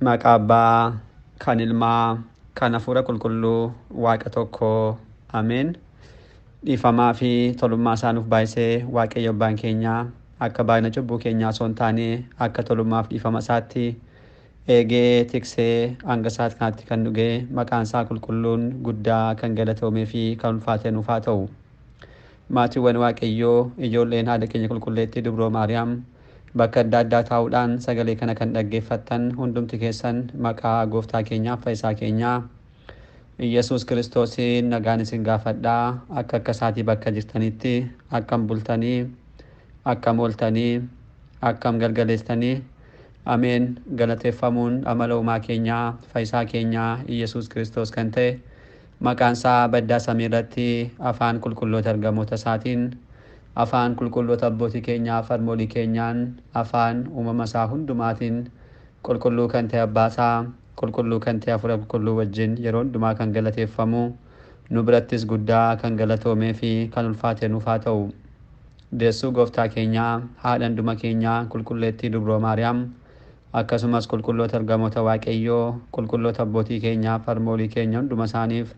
Maqaa Abbaa, kan Ilmaa, kan Hafuura Qulqulluu, Waaqa tokkoo. Ameen. Dhiifamaa fi tolummaa isaa nuuf baay'isee Waaqayyo Abbaan keenya akka baay'ina cubbuu keenyaa osoo hin taane akka tolummaaf dhiifama isaatti eegee tiksee hanga isaatti kanatti kan dhugee maqaan isaa qulqulluun guddaa kan galatoomee fi kan ulfaate nuuf haa ta'u. Maatiiwwan Waaqayyoo, ijoolleen haadha keenya qulqulleettii Dubroo Maariyaam, bakka adda addaa taa'uudhaan sagalee kana kan dhaggeeffattan hundumti keessan maqaa gooftaa keenyaaf fayyisaa keenyaa Iyyasuus Kiristoosiin nagaan isin gaafadhaa. Akka akka isaatii bakka jirtanitti akkam bultanii, akkam ooltanii, akkam galgaleessitanii? Ameen. Galateeffamuun amala uumaa keenyaa fayyisaa keenyaa Iyyasuus Kiristoos kan ta'e maqaan isaa baddaa samii irratti afaan qulqulloota ergamoota isaatiin, afaan qulqulloota abbootii keenyaa harmoolii keenyaan, afaan uumama isaa hundumaatiin qulqulluu kan ta'e abbaa isaa qulqulluu kan ta'e hafuura qulqulluu wajjin yeroo hundumaa kan galateeffamu nu birattis guddaa kan galatoomee fi kan ulfaate nuuf haa ta'u. Deessuu gooftaa keenyaa haadha hunduma keenyaa qulqulleettii Dubroo Maariyaam, akkasumas qulqulloota ergamoota Waaqayyoo, qulqulloota abbootii keenyaa harmoolii keenya hunduma isaaniif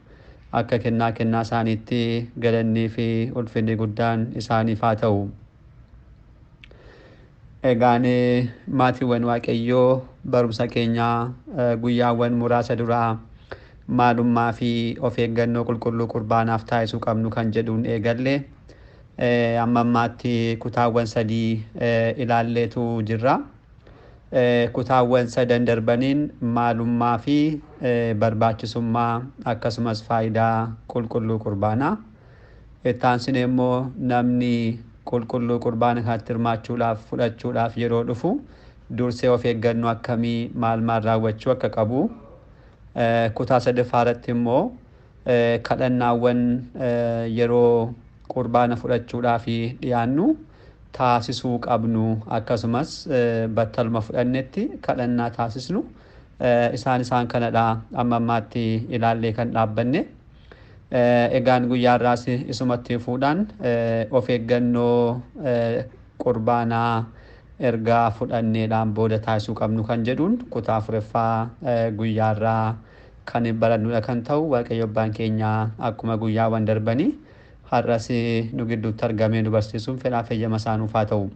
akka kennaa kennaa isaaniitti galannii fi ulfinni guddaan isaaniif haa ta'u. Egaan maatiiwwan Waaqayyoo, barumsa keenyaa guyyaawwan muraasa duraa maalummaa fi of eeggannoo qulqulluu qurbaanaaf taasisuu qabnu kan jedhuun eegalle amma ammaatti kutaawwan sadii ilaalleetu jirra. Kutaawwan sadan darbaniin maalummaa fi barbaachisummaa akkasumas faayidaa qulqulluu qurbaanaa. Itti immoo namni qulqulluu qurbaana kanatti hirmaachuudhaaf fudhachuudhaaf yeroo dhufu dursee of eeggannoo akkamii maal maal raawwachuu akka qabu. Kutaa sadaffaa irratti immoo kadhannaawwan yeroo qurbaana fudhachuudhaaf dhiyaannu taasisuu qabnu, akkasumas battaluma fudhannetti kadhannaa taasisnu, isaan kanadha amma ammaatti ilaallee kan dhaabbanne. Egaan guyyaa irraas isumatti fuudhaan of eeggannoo qurbaanaa ergaa fudhanneedhaan booda taasisuu qabnu kan jedhuun kutaa afuraffaa guyyaa irraa kan barannudha kan ta'u. Waaqayyo Abbaan keenya akkuma guyyaawwan darbanii har'as nu gidduutti argamee nu barsiisuun fedhaa fayyama isaa nuuf haa ta'u.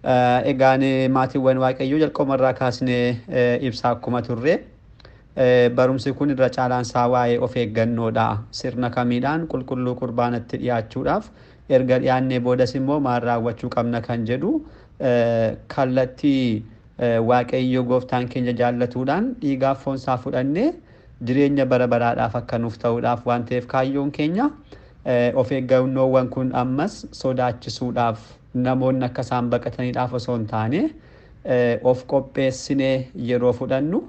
Egaan maatiiwwan Waaqayyoo, jalqabuma irraa kaasnee ibsaa akkuma turre barumsi kun irra caalaan isaa waa'ee of eeggannoodha. Sirna kamiidhaan qulqulluu qurbaanatti dhiyaachuudhaaf, erga dhiyaannee boodas immoo maal raawwachuu qabna kan jedhu, kallattii Waaqayyo gooftaan keenya jaallatuudhaan dhiigaaf foon isaa fudhannee jireenya bara baraadhaaf akka nuuf ta'uudhaaf waan ta'eef, kaayyoon keenya of eeggannoowwan kun ammas sodaachisuudhaaf, namoonni akka isaan baqataniidhaaf osoo hin taane, of qopheessinee yeroo fudhannu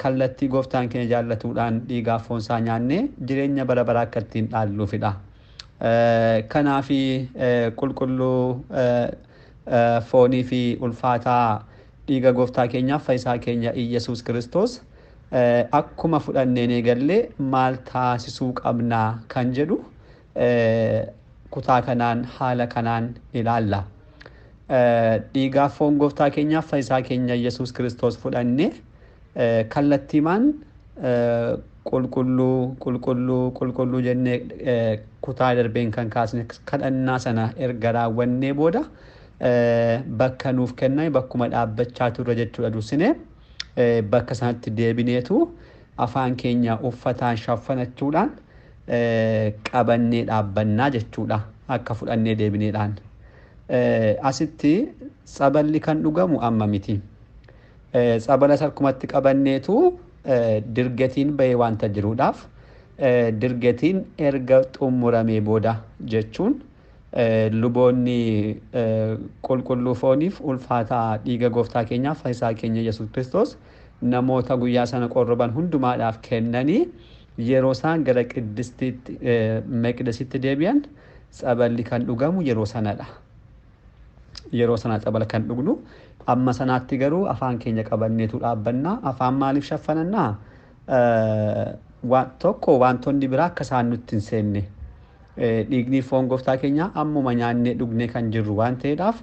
kallattii gooftaan keenya jaallatuudhaan dhiigaaf foon isaa nyaannee jireenya bara baraa akka ittiin dhaalluufidha. Kanaafi qulqulluu foonii fi ulfaataa dhiiga gooftaa keenyaaf fayyisaa keenya Iyyasuus Kiristoos akkuma fudhanneen eegallee maal taasisuu qabnaa kan jedhu kutaa kanaan haala kanaan ilaalla. Dhiigaaf foon gooftaa keenyaaf fayyisaa keenya Iyyasuus Kiristoos fudhannee kallattiimaan qulqulluu qulqulluu qulqulluu jennee kutaa darbeen kan kaasne kadhannaa sana erga raawwannee booda bakka nuuf kenname bakkuma dhaabbachaa turre jechuudha. Dursinee bakka sanatti deebineetu afaan keenya uffataan shaffanachuudhaan qabannee dhaabbannaa jechuudha akka fudhannee deebineedhaan. Asitti tsaballi kan dhugamu amma miti. Tsabala harkumatti qabanneetu dirgatiin bahee wanta jiruudhaaf, dirgatiin erga xumuramee booda jechuun luboonni qulqulluu fooniif ulfaataa dhiiga gooftaa keenyaaf fayyisaa keenya Yesuus Kiristoos namoota guyyaa sana qorroban hundumaadhaaf kennanii yeroo isaan gara qiddistiitti meqdesitti deebi'an tsaballi kan dhugamu yeroo sanadha. Yeroo sana tsabala kan dhugnu. Amma sanaatti garuu afaan keenya qabanneetu dhaabbannaa. Afaan maaliif shaffanannaa? Tokko, wantoonni biraa akka isaan nutti hin seenne. Dhiigni foon gooftaa keenyaa ammuma nyaannee dhugnee kan jirru waan ta'eedhaaf,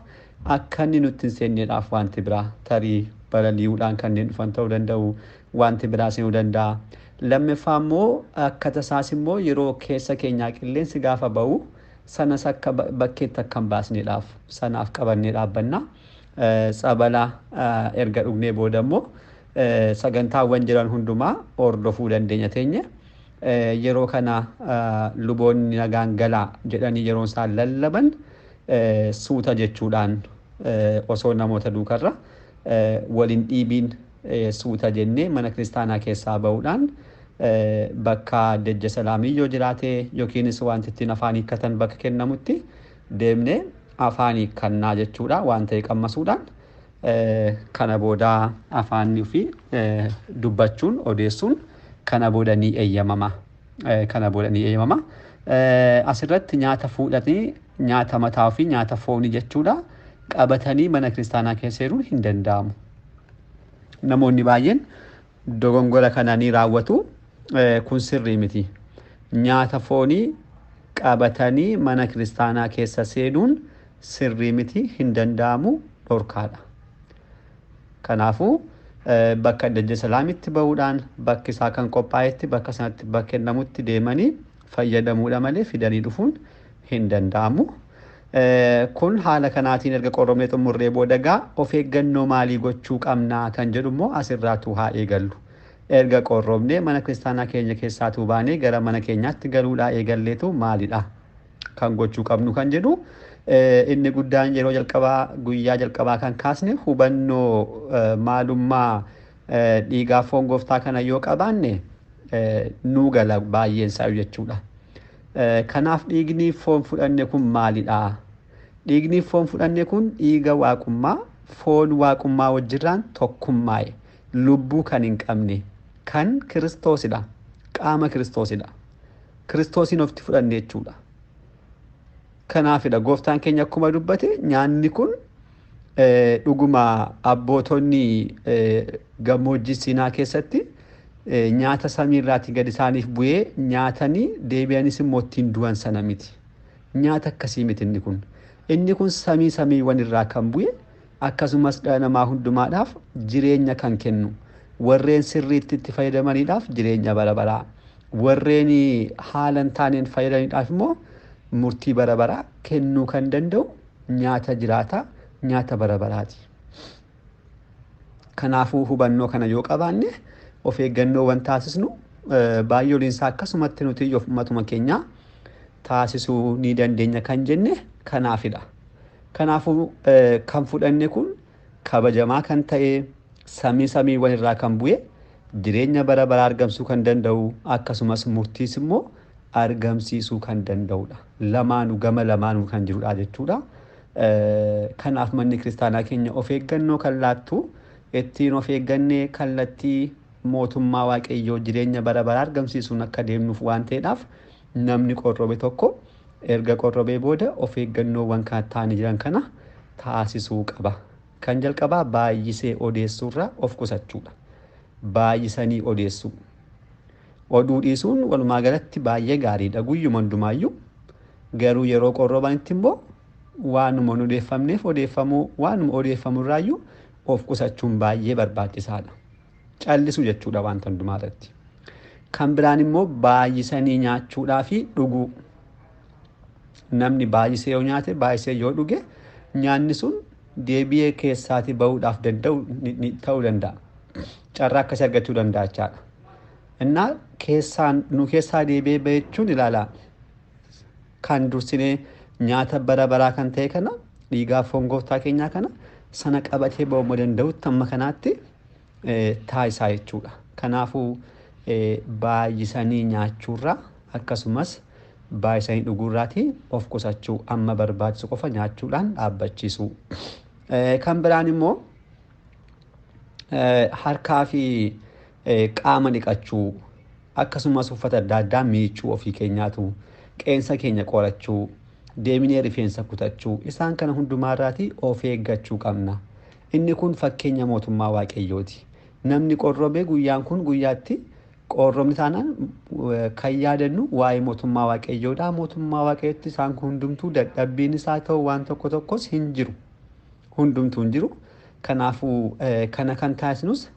akka inni nutti hin seenneedhaaf wanti biraa tarii Balali'uudhaan kanneen dhufan ta'uu danda'u, wanti biraa seenuu danda'a. Lammaffaa immoo akka tasaas immoo yeroo keessa keenyaa qilleensi gaafa ba'u sanas akka bakkeetti akka hin baasneedhaaf sanaaf qabannee dhaabbanna. Tsabala erga dhugnee booda immoo sagantaawwan jiran hundumaa hordofuu dandeenya teenye. Yeroo kana luboonni nagaan galaa jedhanii yeroo isaan lallaban suuta jechuudhaan osoo namoota duukarra waliin dhiibiin suuta jennee mana kiristaanaa keessaa ba'uudhaan bakka dejja salaamii yoo jiraate yookiinis wanti ittiin afaan hiikkatan bakka kennamutti deemnee afaan hiikkannaa jechuudha waan ta'e qammasuudhaan kana booda afaanii fi dubbachuun odeessuun kana booda ni eeyyamama. Kana booda ni eeyyamama. Asirratti nyaata fuudhanii nyaata mataa fi nyaata foonii jechuudha qabatanii mana kiristaanaa keessa jiruun hin danda'amu. Namoonni baay'een dogongora kana ni raawwatu. Kun sirrii miti. Nyaata foonii qabatanii mana kiristaanaa keessa seenuun sirrii miti, hin danda'amu, dhorkaadha. Kanaafuu bakka dajja salaamitti bahuudhaan bakki isaa kan qophaa'etti bakka sanatti bakka kennamutti deemanii fayyadamuudha malee fidanii dhufuun hin danda'amu. Kun haala kanaatiin erga qorromnee xumurree booda gaa of eeggannoo maalii gochuu qabnaa kan jedhu immoo asirraatu haa eegallu. Erga qorromnee mana kiristaanaa keenya keessaatuu baanee gara mana keenyaatti galuudhaa eegalleetu maalidha kan gochuu qabnu kan jedhu inni guddaan yeroo jalqabaa guyyaa jalqabaa kan kaasne hubannoo maalummaa dhiigaa foon gooftaa kana yoo qabaanne nuu gala baay'een isaa jechuudha. Kanaaf dhiigni foon fudhanne kun maalidha? Dhiigni foon fudhanne kun dhiiga waaqummaa foon waaqummaa wajjirraan tokkummaa'e lubbuu kan hin qabne kan Kiristoosidha. Qaama Kiristoosidha. Kiristoosiin ofitti fudhanne jechuudha. Kanaafidha gooftaan keenya akkuma dubbate nyaanni kun dhuguma abbootonni gammoojjii Siinaa keessatti nyaata samiirraatii gad isaaniif bu'ee nyaatanii deebi'anis immoo ittiin du'an sana miti. Nyaata akkasii miti inni kun. Inni kun samii samiiwwan irraa kan bu'e akkasumas dhala namaa hundumaadhaaf jireenya kan kennu warreen sirriitti itti fayyadamaniidhaaf jireenya bara baraa warreen haala hin taaneen fayyadamaniidhaaf immoo murtii bara baraa kennuu kan danda'u nyaata jiraataa nyaata bara baraati. Kanaafuu hubannoo kana yoo qabaanne of eeggannoowwan taasisnu baay'ee oliinsaa akkasumatti nuti matuma keenya taasisuu ni dandeenya kan jenne kanaafidha. Kanaafuu kan fudhanne kun kabajamaa kan ta'e samii samiiwwan irraa kan bu'e jireenya bara baraa argamsiisuu kan danda'u akkasumas murtiis immoo argamsiisuu kan danda'udha. Lamaanuu gama lamaanuu kan jirudha jechuudha. Kanaaf manni kiristaanaa keenya of eeggannoo kan laattu ittiin of eeggannee kallattii mootummaa waaqayyoo jireenya bara baraa argamsiisuun akka deemnuuf waan ta'eedhaaf namni qorrobe tokko erga qorrobee booda of eeggannoowwan kan ta'anii jiran kana taasisuu qaba. Kan jalqabaa baay'isee odeessuurraa of qusachuudha. Baay'isanii odeessuu. Oduu dhiisuun walumaa galatti baay'ee gaariidha guyyuma hundumaayyuu. Garuu yeroo qorrobanitti immoo waanuma hin odeeffamneef odeeffamuu waanuma odeeffamurraayyuu of qusachuun baay'ee barbaachisaadha. Callisuu jechuudha wanta hundumaa irratti. Kan biraan immoo baay'isanii nyaachuudhaa fi dhuguu. Namni baay'isee yoo nyaate baay'isee yoo dhuge nyaanni sun deebi'ee keessaatii bahuudhaaf danda'u ta'uu danda'a. Carraa akkasii argachuu danda'a jechaadha. Innaa keessaan nu keessaa deebi'ee bahe jechuun ilaalaa kan dursinee nyaata bara baraa kan ta'e kana dhiigaa foon gooftaa keenyaa kana sana qabatee ba'uu danda'utti amma kanaatti taasisaa jechuudha. Kanaafuu baay'isanii nyaachuurraa akkasumas baay'isanii dhuguurraatii of qusachuu amma barbaachisu qofa nyaachuudhaan dhaabbachiisuu. Kan biraan immoo harkaa fi qaama dhiqachuu akkasumas uffata adda addaa miicuu ofii keenyaatu qeensa keenya qorachuu deeminee rifeensa kutachuu isaan kana hundumaarraatii of eeggachuu qabna. Inni kun fakkeenya mootummaa waaqayyooti. Namni qorrobee guyyaan kun guyyaatti qorrobni taanaan kan yaadannu waa'ee mootummaa waaqayyoodha. Mootummaa waaqayyootti isaan kun hundumtuu dadhabbiin isaa ta'u waan tokko tokkos hin jiru. Hundumtuu hin jiru. Kanaafuu kana kan taasisnus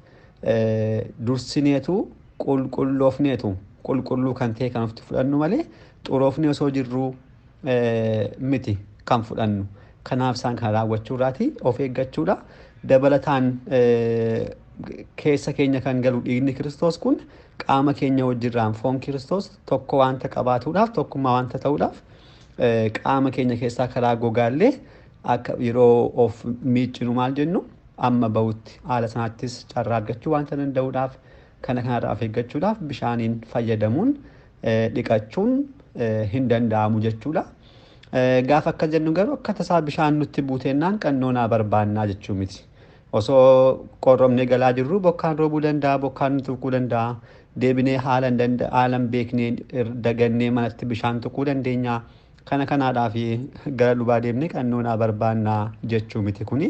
dursineetu qulqulloofneetu qulqulluu kan ta'e kan ofitti fudhannu malee xuroofne osoo jirruu miti kan fudhannu. Kanaaf isaan kana raawwachuu irraatii of eeggachuudha. Dabalataan keessa keenya kan galu dhiigni Kiristoos kun qaama keenya wajjirraan foon Kiristoos tokko waanta qabaatuudhaaf, tokkummaa waanta ta'uudhaaf, qaama keenya keessaa karaa gogaallee akka yeroo of miiccinu maal jennu amma bahutti haala sanaattis carraa argachuu waanta danda'uudhaaf, kana kanarraa of eeggachuudhaaf bishaaniin fayyadamuun dhiqachuun hin danda'amu jechuudha. Gaafa akka jennu garuu akka tasaa bishaan nutti buuteennaan qannoonaa barbaannaa jechuu miti. Osoo qorromnee galaa jirru bokkaan roobuu danda'a, bokkaan nu tuquu danda'a. Deebinee haala hin beekneen dagannee manatti bishaan tuquu dandeenya. Kana kanaadhaaf gara lubaa deemnee qannoonaa barbaannaa jechuu miti kuni.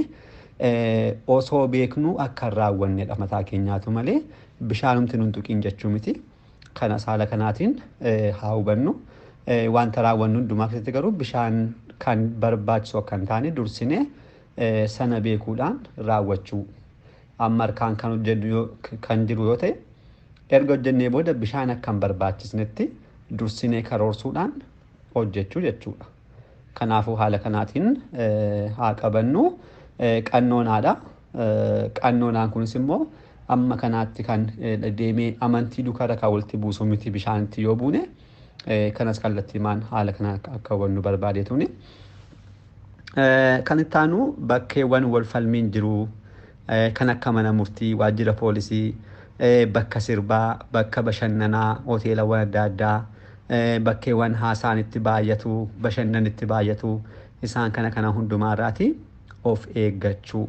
Osoo beeknuu akka hin raawwannedha mataa keenyaatu malee bishaanumti nun tuqiin jechuu miti. Kana haala kanaatiin haa hubannu. Wanta raawwannu hundumaa keessatti garuu bishaan kan barbaachisu akka hin taane dursinee sana beekuudhaan raawwachuu. Amma harkaan kan hojjennu kan jiru yoo ta'e, erga hojjennee booda bishaan akka hin barbaachisnetti dursinee karoorsuudhaan hojjechuu jechuudha. Kanaafuu haala kanaatiin haa qabannu. Qannoonaadha. Qannoonaan kunis immoo amma kanaatti kan deemee amantii duukaa kan walitti buusu miti bishaanitti yoo buune, kanas kallattiimaan haala kanaan akka hubannu barbaadeetuni. Kan itti aanu bakkeewwan wal falmiin jiru kan akka mana murtii, waajjira poolisii, bakka sirbaa, bakka bashannanaa, hoteelawwan adda addaa, bakkeewwan haasaan itti baay'atu, bashannan itti baay'atu, isaan kana kana hundumaarraati of eeggachuu,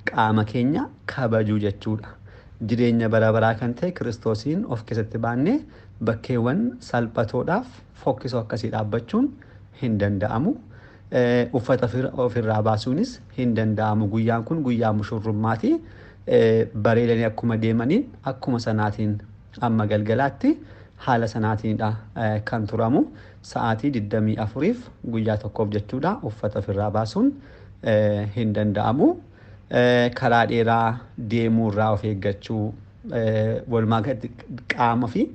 qaama keenya kabajuu jechuudha. Jireenya bara baraa kan ta'e Kiristoosiin of keessatti baannee bakkeewwan salphatoodhaaf fokkisoo akkasii dhaabbachuun hin danda'amu. Uffata ofirraa baasuunis hin danda'amu. Guyyaan kun guyyaa mushurrummaati. Bareedanii akkuma deemaniin akkuma sanaatiin amma galgalaatti haala sanaatiinidha kan turamu. Sa'aatii 24f guyyaa tokkoof jechuudha uffata ofirraa baasuun hin danda'amu. Karaa dheeraa deemuurraa of eeggachuu, walumaa galatti qaama fi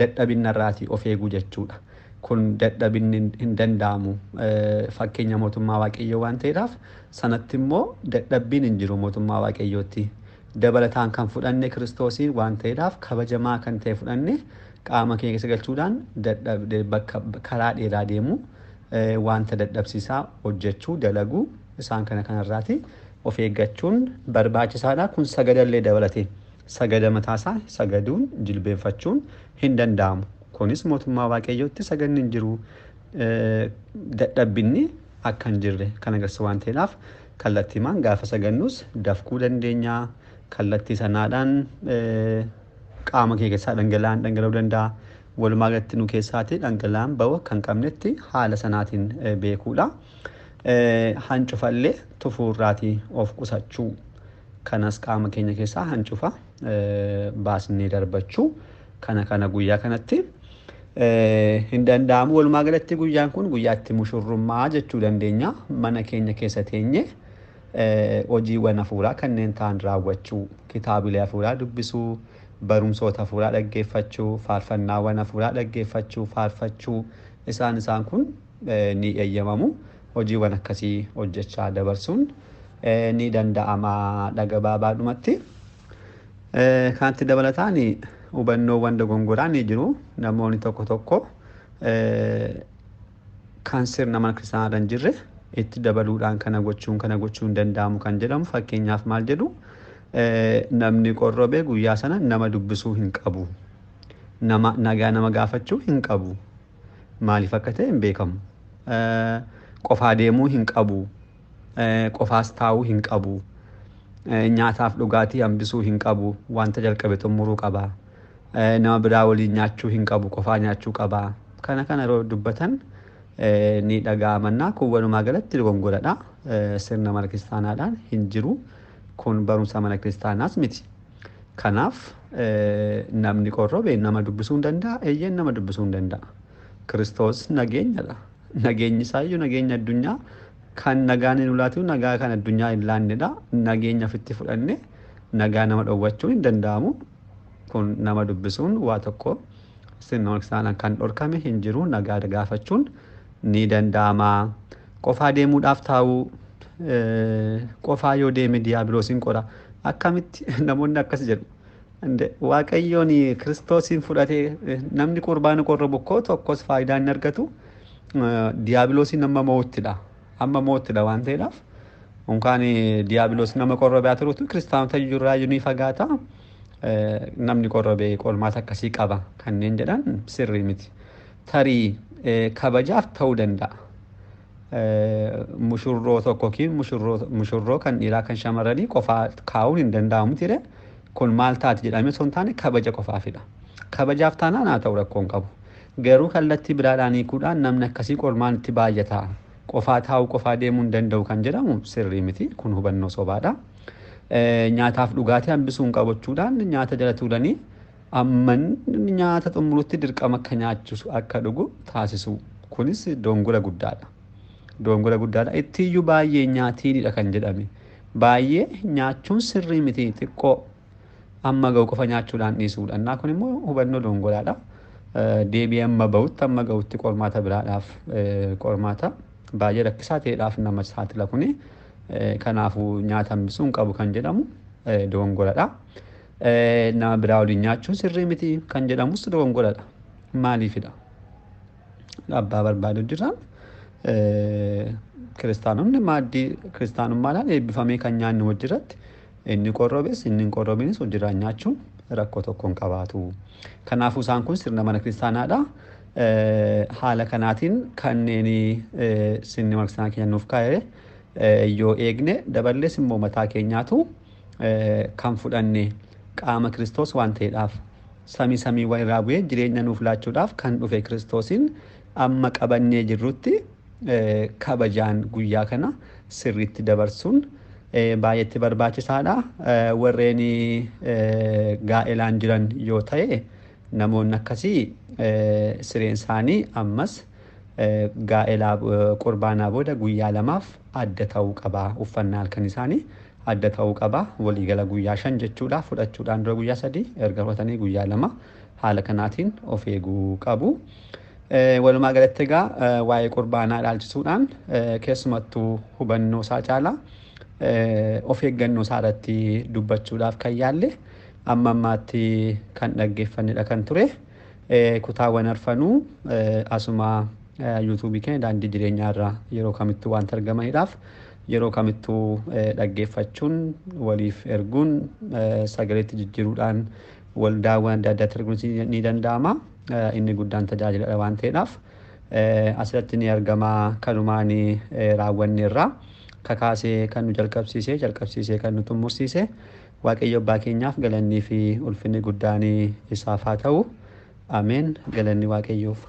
dadhabina irraatii of eeguu jechuudha. Kun dadhabinni hin danda'amu. Fakkeenya mootummaa Waaqayyoo waan ta'eedhaaf sanatti immoo dadhabbiin hin jiru mootummaa Waaqayyootti. Dabalataan kan fudhanne Kiristoosiin waan ta'eedhaaf kabajamaa kan ta'e fudhanne qaama keenya keessa galchuudhaan bakka karaa dheeraa deemu, wanta dadhabsiisaa hojjechuu, dalaguu, isaan kana kanarraati of eeggachuun barbaachisaadha. Kun sagadallee dabalate, sagada mataasaa sagaduun jilbeenfachuun hin danda'amu. Kunis mootummaa Waaqayyootti sagadni hin jiru, dadhabbinni akka hin jirre kan agarsiisu waan ta'eedhaaf kallattiimaan gaafa sagannus dafquu dandeenya. Kallattii sanaadhaan qaama kee keessaa dhangala'aan dhangala'uu danda'a. Walumaa galatti nu keessaatti dhangala'aan bahu akka hin qabnetti haala sanaatiin beekuudha. Hancufallee tufuurraatii of qusachuu. Kanas qaama keenya keessaa hancufa baasnee darbachuu. Kana kana guyyaa kanatti hin danda'amu. Walumaa galatti guyyaan kun guyyaatti mushurrummaa jechuu dandeenya. Mana keenya keessa teenye hojiiwwan hafuuraa kanneen ta'an raawwachuu, kitaabilee hafuuraa dubbisuu, barumsoota hafuuraa dhaggeeffachuu, faarfannaawwan hafuuraa dhaggeeffachuu, faarfachuu, isaan isaan kun ni eeyyamamu. Hojiiwwan akkasii hojjechaa dabarsuun ni danda'ama gabaabaadhumatti. Kanatti dabalataan hubannoowwan dogongoraa ni jiru. Namoonni tokko tokko kan sirna mana kiristaanaa hin jirre itti dabaluudhaan kana gochuun kana gochuun danda'amu kan jedhamu, fakkeenyaaf maal jedhu, namni qorrobee guyyaa sana nama dubbisuu hin qabu. Nama nagaa nama gaafachuu hin qabu. Maaliif akka ta'e hin beekamu. Qofaa deemuu hin qabu. Qofaas taa'uu hin qabu. Nyaataaf dhugaatii hambisuu hin qabu. Wanta jalqabe xumuruu qaba. Nama biraa waliin nyaachuu hin qabu. Qofaa nyaachuu qaba. Kana kana yeroo dubbatan ni dhaga'amannaa. Kun walumaa galatti dogongoradha. Sirna mana kiristaanaadhaan hin jiru. Kun barumsa mana kiristaanaas miti. Kanaaf namni qorrobe nama dubbisuu hin danda'a. Eeyyeen, nama dubbisuu hin danda'a. Kiristoos nageenyadha. Nageenyi isaayyuu nageenya addunyaa Kan nagaan hin ulaatu nagaa kan addunyaa hin laannedha. Nageenya ofitti fudhanne nagaa nama dhowwachuun hin danda'amu. Kun nama dubbisuun waa tokko sirna kiristaanaan kan dhorkame hin jiru, nagaa gaafachuun ni danda'ama. Qofaa deemuudhaaf taa'uu, qofaa yoo deeme diiyaabiloosiin qora. Akkamitti namoonni akkas jedhu? Waaqayyoon Kiristoosiin fudhatee namni qurbaana qorrabu koo tokkos faayidaa hin argatu. Diiyaabiloosiin amma mo'uttidha. Amma mo'uttidha waan ta'eedhaaf. Unkaan diiyaabiloos nama qorrabaa turutu kiristaanota irraa ni fagaata. Namni qorrabee qormaata akkasii qaba kanneen jedhan sirrii miti. Tarii kabajaaf ta'uu danda'a. Mushurroo tokko yookiin mushurroo kan dhiiraa kan shamarranii qofaa kaa'uun hin danda'amu ture. Kun maal taati jedhamee osoo hin taane kabaja qofaafidha. Kabajaaf taanaan haa ta'u rakkoo hin qabu. Garuu kallattii biraadhaan hiikuudhaan namni akkasii qormaan itti baay'ata. Qofaa taa'uu, qofaa deemuu hin danda'u kan jedhamu sirrii miti. Kun hubannoo sobaadha. Nyaataaf dhugaatii hambisuu hin qabachuudhaan nyaata jala tuulanii amman nyaata xumurutti dirqama akka nyaachisu akka dhugu taasisu. Kunis dongora guddaadha. Dongora guddaadha. Ittiyyuu baay'ee nyaatiinidha kan jedhame. Baay'ee nyaachuun sirrii miti, xiqqoo amma ga'u qofa nyaachuudhaan dhiisuudha. Innaa kun immoo hubannoo dongoraadha. Deebi'ee amma bahutti amma ga'utti qormaata biraadhaaf, qormaata baay'ee rakkisaa ta'eedhaaf nama saaxila kuni. Kanaafuu nyaata hambisuu hin qabu kan jedhamu dongoradha. Nama biraa waliin nyaachuun sirrii miti kan jedhamus dongoradha. Maaliifidha? Abbaa barbaadu jiraan kiristaanonni maaddii kiristaanummaadhaan eebbifamee kan nyaannu wajjirratti inni qorrobes inni hin qorrobinis wajjiraan nyaachuun rakkoo tokko hin qabaatu. Kanaafuu isaan kun sirna mana kiristaanaadha. Haala kanaatiin kanneen sirni mana kiristaanaa keenya nuuf kaa'e yoo eegne, daballees immoo mataa keenyaatu kan fudhanne qaama Kiristoos waan ta'eedhaaf, samii samiiwwan irraa bu'ee jireenya nuuf laachuudhaaf kan dhufe Kiristoosiin amma qabannee jirrutti kabajaan guyyaa kana sirriitti dabarsuun baay'eetti barbaachisaadha. Warreen gaa'elaan jiran yoo ta'e, namoonni akkasii sireen isaanii ammas gaa'elaa qurbaanaa booda guyyaa 2f adda ta'uu qaba. Uffannaa halkan isaanii adda ta'uu qaba. Waliigala guyyaa 5 jechuudha. Fudhachuudhaan dura guyyaa 3, erga fudhatanii guyyaa 2, haala kanaatiin of eeguu qabu. Walumaa galatti egaa waa'ee qurbaanaa ilaalchisuudhaan keessumattuu hubannoo isaa caalaa of eeggannoo isaa irratti dubbachuudhaaf kan yaalle amma ammaatti kan dhaggeeffannedha kan ture. Kutaawwan arfanuu asuma yuutuubii keenya daandii jireenyaa irraa yeroo kamittuu waanta argamaniidhaaf yeroo kamittuu dhaggeeffachuun, waliif erguun, sagaleetti jijjiiruudhaan waldaawwan adda addaatti erguun ni danda'ama. Inni guddaan tajaajiladha waan ta'eedhaaf asirratti ni argama. Kanumaan raawwanne irraa kakaasee kan nu jalqabsiisee jalqabsiisee kan nu xumursiise Waaqayyo abbaa keenyaaf galannii fi ulfinni guddaan isaaf haa ta'u. Ameen. Galanni Waaqayyoof.